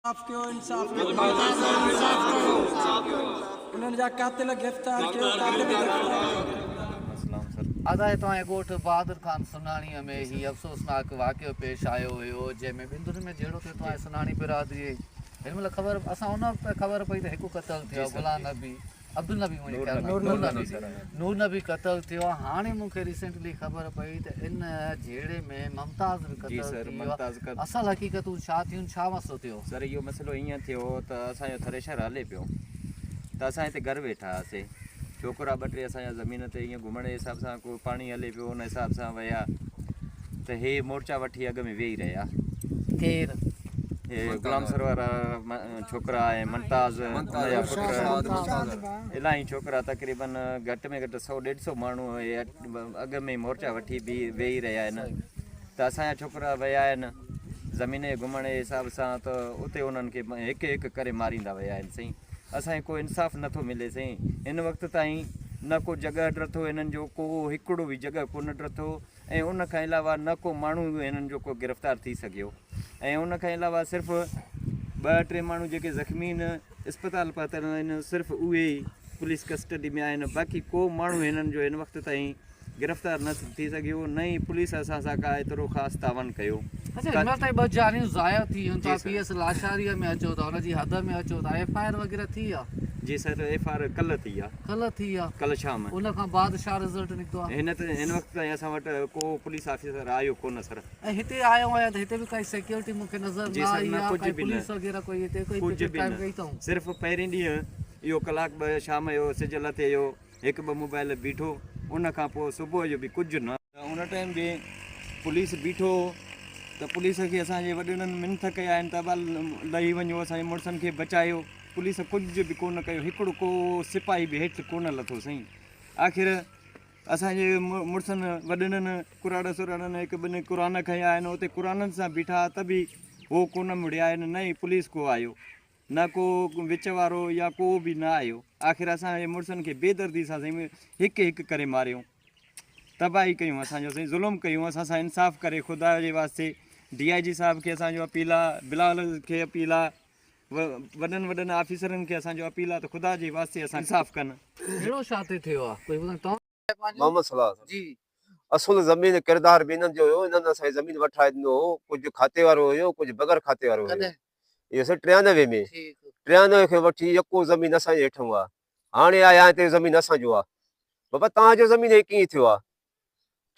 انصاف ڪيو انصاف ڪيو انهن جا قاتل گرفتار ڪيو قاتل گرفتار ڪيو. ادا توهان جي ڳوٺ بهادر خان سناڻي ۾ هي افسوسناڪ واقعو پيش آيو هيو جنهن ۾ ٻن ڌرين ۾ جهيڙو ٿيو توهان جي سناڻي برادري هن مهل خبر اسان ان وقت خبر پئي ته هڪ قتل ٿيو آهي غلام نبي عبدالنبي منهنجي خيال ۾ نور نبي نور نبي قتل ٿيو آهي هاڻي مون کي ريسينٽلي خبر پئي ته ان جهيڙي ۾ ممتاز به جي قتل سر ٿي ويو ممتاز آهي اصل حقيقتون ڇا ٿيون ڇا مسئلو ٿيو؟ سر اهو مسئلو ائين ٿيو ته اسان جو ٿريشر هلي پيو ته اسان هتي گهر ويٺا هئاسي ڇوڪرا ٻه ٽي اسان جا زمين تي ائين گهمڻ جي حساب سان ڪو پاڻي هلي پيو ان حساب سان ويا ته هي مورچا وٺي اڳ ۾ ويهي رهيا. ڪير؟ هي غلام سرور ڇوڪرا ۽ ممتاز ان جا پٽ الاهي ڇوڪرا تقريبن گهٽ ۾ گهٽ سو ڏيڍ سو ماڻهو اهي اڳ ۾ مورچا وٺي ويهي رهيا آهن ته اسان جا ڇوڪرا ويا آهن زمين جي گهمڻ جي حساب سان ته اتي انهن کي هڪ هڪ ڪري ماريندا ويا آهن سائين اسان کي ڪو انصاف نٿو ملي سائين هن وقت تائين نه ڪو جڳهه ڊٿو هنن جو ڪو هڪڙو به جڳهه ڪونه ڊٿو ۽ ان کان علاوه نه ڪو ماڻهو هنن جو ڪو گرفتار ٿي سگهيو ۽ ان کان علاوه صرف ٻه ٽي ماڻهو جيڪي زخمي آهن اسپتال پهتل آهن صرف اهي ئي پوليس ڪسٽڊي ۾ آهن باقي ڪو ماڻهو هنن جو هن وقت تائين گرفتار نه ٿي سگهيو نه ئي پوليس اسان سان ڪا ايترو خاص تعاون ڪيو. اڇا هن مهل تائين ٻه جانيون ضايع ٿي ويون توهان پي ايس لاشاري ۾ اچو ٿا ان جي حد ۾ اچو ٿا ايف I R وغيره ٿي آ؟ جي سر ايف I R ڪلهه ٿي آ. ڪلهه ٿي آ. ڪلهه شام. ان کان بعد ڇا رزلٽ نڪتو آ؟ هن هن وقت تائين اسان وٽ ڪو پوليس آفيسر آيو ڪونه سر. ۽ هتي آيو آهيان ته هتي به ڪائي سيڪيورٽي مون کي نظر جي نه سر آئي نه آ ڪجهه ڪائي به نه پوليس وغيره ڪوئي هتي ڪوئي ڪجهه پڪيٽ به قائم نه ڪئي اٿئون. صرف پهرين ڏينهن اهو ڪلاڪ ٻه شام جو سج لٿي جو هڪ ٻه موبائل بيٺو ان کان پوء صبح جو به ڪجهه نه. ته ان ٽائيم به پوليس بيٺو هو ته پوليس کي اسان جي وڏڙن منٿ ڪيا آهن ته ابا لهي وڃو اسان جي مڙسن کي بچايو پوليس ڪجهه به ڪونه ڪيو هڪڙو ڪو سپاهي به هيٺ ڪونه لٿو سائين آخر اسان جي مڙسن وڏڙن ڪراڙن سراڙن هڪ ٻن قرآن کنيا آهن اتي قرآنن سان بيٺا ته به هو ڪونه مڙيا آهن نه ئي پوليس ڪو آيو نه ڪو وچ وارو يا ڪو به نه آيو آخر اسان جي مڙسن کي بي دردي سان سائين هڪ هڪ ڪري ماريو تباهي ڪيون اسان جو سائين ظلم ڪيون اسان سان انصاف ڪري خدا جي واسطي ڊي I جي صاحب کي اسان جو اپيل آ بلاول کي اپيل آ وڏن وڏن آفيسرن کي اسان جو اپيل آ ته خدا جي واسطي اسان انصاف ڪن. جهيڙو ڇا تي ٿيو آ ڪجهه ٻڌايو توهان پنهنجو. محمد صلاح جي. اصل زمين ڪردار به انهن جو هيو انهن اسان کي زمين وٺرائي ڏنو هو ڪجهه کاتي وارو هيو ڪجهه بغير کاتي وارو هيو ڪڏهن؟ اهو سر 93 ۾ ٺيڪ. 93 کان وٺي يڪو زمين اسان جي هيٺئون آ هاڻي آيا آهن ته اهو زمين اسان جو آ بابا توهان جو زمين هي ڪيئن ٿيو آ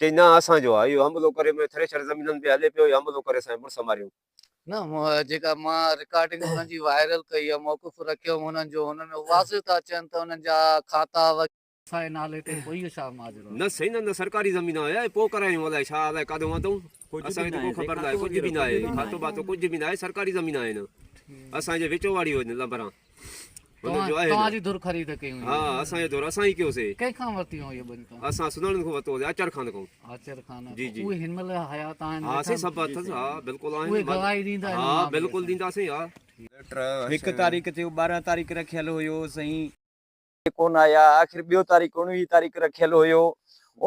چئي نه اسان جو آ اهو حملو ڪري منهنجي ٿريشر زمينن تي هلي پيو اهو حملو ڪري اسان جي مڙس ماريو. نه جيڪا مان رڪارڊنگ انهن جي وائرل ڪئي آ موقف رکيو هئم انهن جو انهن ۾ واضح ٿا چون ته انهن جا کاتا وغيره اسان جي نالي تي پوء اهو ڇا ماجرو آ. نه سائين نه نه سرڪاري زمين آهي ۽ پوء ڪرايون الائي ڇا الائي ڪاڏو آندئون اسان کي ته ڪو خبر ناهي ڪجهه به ناهي کاتو باتو ڪجهه به ناهي سرڪاري زمين آهن اسان جي وچو واڙي هن لمبران هن جو آهي توهان جي ڌر خريد ڪئي هئي ها اسان جي ڌر اسان ئي ڪيوسي ڪنهن کان ورتي هئي اهي ٻنيون توهان اسان سناڻن کان ورتو هوسي آچر خان کان آچر خان جي جي اهي هن مهل حيات آهن ها سائين سڀ اٿس ها بلڪل آهن اهي گواهي ڏيندا ها بلڪل ڏينداسين ها هڪ تاريخ ٿيو 12 تاريخ رکيل هيو سائين. ڪونه آيا آخر ٻيو تاريخ 19 تاريخ رکيل هيو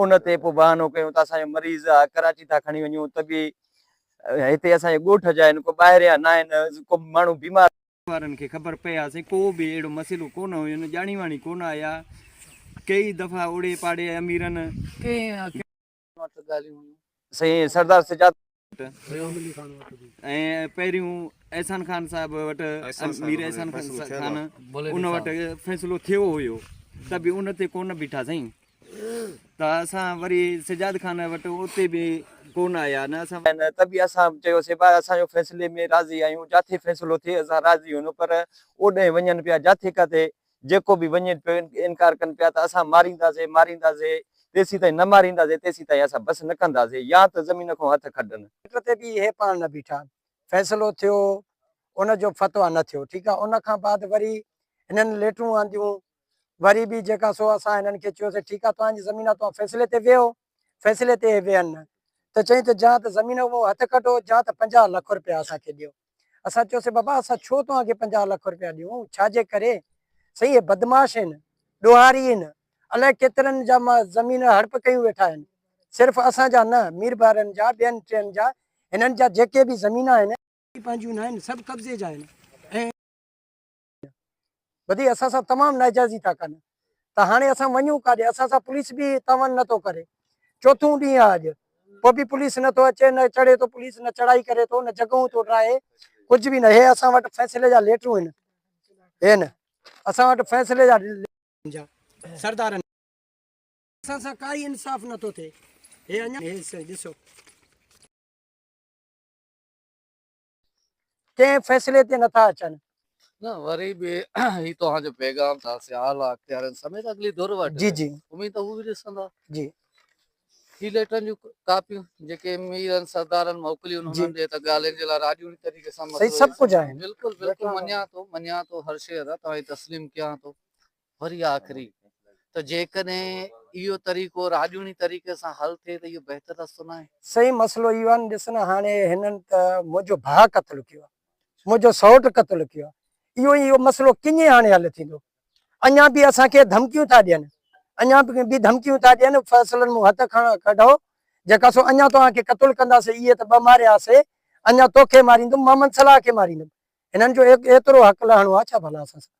ان تي پوء بهانو ڪيون ته اسان جو مريض آ ڪراچي ٿا کڻي وڃون ته به هتي اسان جي ڳوٺ جا آهن ڪو ٻاهريان نه آهن ڪو ماڻهو بيمار وارن کي خبر پئي ها سائين ڪو به اهڙو مسئلو ڪونه هيو نه ڄاڻي واڻي ڪونه آيا ڪيئي دفعا اوڙي پاڙي اميرن. ڪنهن وٽ ڳالهيون هيون. سائين سردار سجاد وٽ ۽ پهريون احسان خان صاحب وٽ مير احسان خان ان وٽ فيصلو ٿيو هيو ته به ان تي ڪونه بيٺا سائين ته اسان وري سجاد خان وٽ اتي به ڪونه آيا نه اسان ته به اسان چيوسي ڀاء اسان جو فيصلي ۾ راضي آهيون جاٿي فيصلو ٿئي اسان راضي هيون پر اوڏانهن وڃن پيا جاٿي ڪاٿي جيڪو به وڃي پيو انڪار ڪن پيا ته اسان مارينداسين مارينداسين تيسيتائين نه مارينداسين تيسيتائين اسان بس نه ڪنداسين يا ته زمين کان هٿ کڍن. ليٽر تي به اهي پاڻ نه بيٺا فيصلو ٿيو ان جو فتويٰ نه ٿيو ٺيڪ آ ان کان بعد وري هنن ليٽرون آنديون وري به جيڪا سو اسان هنن کي چيوسين ٺيڪ آ توهان جي زمين آ توهان فيصلي تي ويهو فيصلي تي اهي ويهن نه ته چئين ته جا ته زمين مون هٿ ڪڍو جا ته 50 لک روپيا اسان کي ڏيو اسان چيوسين بابا اسان ڇو توهان کي 50 لک روپيا ڏيون ڇا جي ڪري سائين اهي بدمعاش آهن ڏوهاري آهن الائي ڪيترن جا زمين هڙپ ڪيون ويٺا آهن صرف اسان جا نه ميربحرن جا ٻين ٽين جا هنن جا جيڪي به زمين آهن پنهنجون نه آهن سڀ قبضي جا آهن. ٻڌي اسان سان تمام ناجائزي ٿا ڪن ته هاڻي اسان وڃون ڪاڏي اسان سان پوليس به تعاون نٿو ڪري چوٿون ڏينهن آهي اڄ پوء به پوليس نٿو اچي نه چڙهي ٿو پوليس نه چڙهائي ڪري ٿو نه جڳهون ٿو ڊاهي ڪجهه به نه هي اسان وٽ فيصلي جا ليٽرون آهن هي نه اسان وٽ فيصلي جا جا سردارن اسان سان ڪائي انصاف نٿو ٿئي هي اڃا هي ڏسو ڪنهن فيصلي تي نٿا اچن. نه وري به هي توهان جو پيغام ته اسين اعليٰ اختيارين سميت اڳلي ڌر وٽ جي جي اميد ته هو به ڏسندا. جي. هي ليٽرن جون ڪاپيون جيڪي ميرن سردارن موڪليون انهن ڏي ته ڳالهين جي لاء راڄوڻي طريقي سان مسئلو سڀ ڪجهه آهن. بلڪل بلڪل مڃان ٿو مڃان ٿو هر شيء ادا توهان جي تسليم ڪيان ٿو وري آخري ته جيڪڏهن اهو طريقو راڄوڻي طريقي سان حل ٿئي ته اهو بهتر رستو ناهي؟ سائين مسئلو اهو آهي نه ڏس نه هاڻي هنن ته منهنجو ڀاء قتل ڪيو آهي منهنجو سئوٽ قتل ڪيو آهي اهو اهو مسئلو ڪيئن هاڻي حل ٿيندو اڃا به اسان کي ڌمڪيون ٿا ڏين اڃا به ڌمڪيون ٿا ڏين فيصلن مون هٿ کڻ ڪڍو جيڪا سو اڃا توهان کي قتل ڪنداسي اهي ته ٻه مارياسي اڃا توکي ماريندم محمد صلاح کي ماريندم هنن جو ايترو حق لهڻو آهي ڇا ڀلا اسان سان.